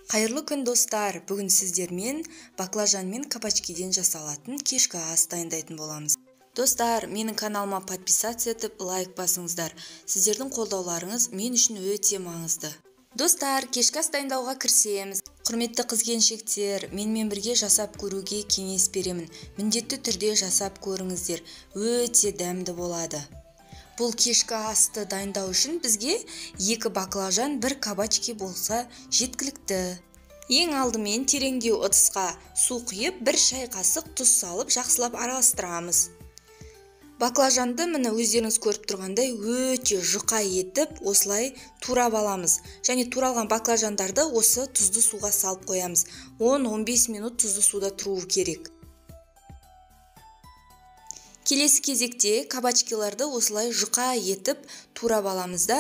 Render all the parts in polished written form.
Қайырлы күн, достар! Бүгін сіздермен баклажан мен кабачкиден жасалатын кешкі ас дайындайтын боламыз. Достар, менің каналыма подписаться етіп, лайк басыңыздар. Сіздердің қолдауларыңыз мен үшін өте маңызды. Достар, кешкі ас дайындауға кірісеміз. Құрметті қыз-келіншектер, менімен бірге жасап көруге кеңес беремін. Міндетті түрде жасап көріңіздер. Өте дәмді болады. Бұл кешкі асты дайындау үшін бізге 2 баклажан, 1 кабачки болса жеткілікті. Ең алдымен тереңдеу ыдысқа су құйып, 1 шай қасық тұз салып жақсылап араластырамыз. Баклажанды міне өздеріңіз көріп тұрғандай өте жұқа етіп осылай турап аламыз. Және туралған баклажандарды осы тұзды суға салып қоямыз. 10-15 минут тұзды суда тұруы керек. Келесі кезекте кабачкиларды осылай жұқа етіп турап аламыз да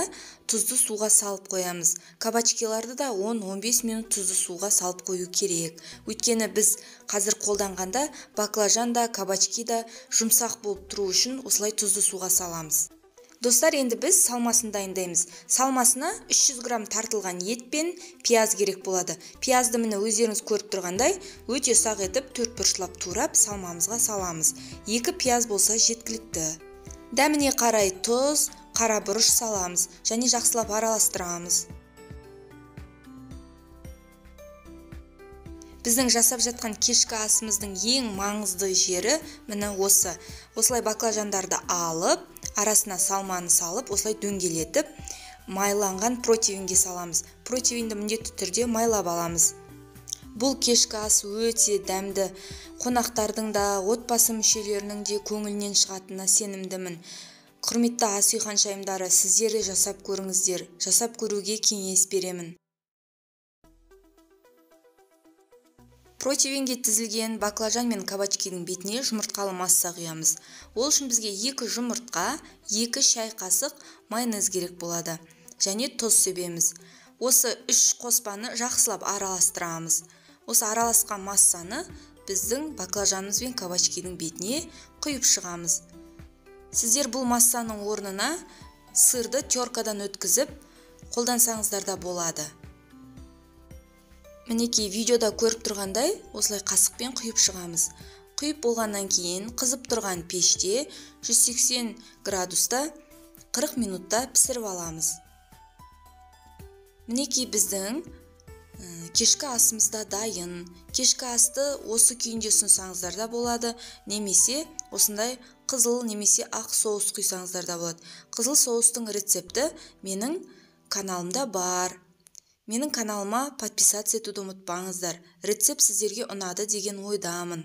тұзды суға салып қоямыз. Кабачкиларды да 10-15 минут тұзды суға салып қою керек. Өйткені біз қазір қолданғанда баклажан да кабачки да жұмсақ болып тұру үшін осылай тұзды суға саламыз. Достар, енді біз салмасын дайындаймыз. Салмасына 300 грамм тартылған ет пен пияз керек болады. Пиязды міне өздеріңіз көріп тұрғандай өте ұсақ етіп төрт бұрышлап турап салмамызға саламыз. 2 пияз болса жеткілікті. Дәміне қарай тұз, қара бұрыш саламыз және жақсылап араластырамыз. Біздің жасап жатқан кешкі асымыздың ең маңызды жері міне осы. Осылай баклажандарды алып, арасына салманы салып, осылай дөңгелетіп, майланған противенге саламыз. Противенді міндетті түрде майлап аламыз. Бұл кешкі ас өте дәмді. Қонақтардың да, отбасы мүшелерінің де көңілінен шығатынына сенімдімін. Құрметті ас үй ханшайымдары, сіздер де жасап көріңіздер. Жасап көруге кеңес беремін. Противенге тізілген баклажан мен кабачкидің бетіне жұмыртқалы масса құямыз. Ол үшін бізге 2 жұмыртқа, 2 шай қасық майонез керек болады. Және тұз себеміз. Осы 3 қоспаны жақсылап араластырамыз. Осы араласқан массаны біздің баклажанымыз бен кабачкидің бетіне құйып шығамыз. Сіздер бұл массаның орнына сырды теркадан өткізіп қолдансаңыздар да болады. Мінекей видеода көріп тұрғандай осылай қасықпен құйып шығамыз. Құйып болғаннан кейін қызып тұрған пеште 180 градуста 40 минутта пісіріп аламыз. Мінекей біздің кешкі асымыз да дайын. Кешкі асты осы күйінде ұсынсаңыздар да болады, немесе осындай қызыл немесе ақ соус құйсаңыздар да болады. Қызыл соустың рецепті менің каналымда бар. Менің каналыма подписаться етуді ұмытпаңыздар. Рецепт сіздерге ұнады деген ойдамын.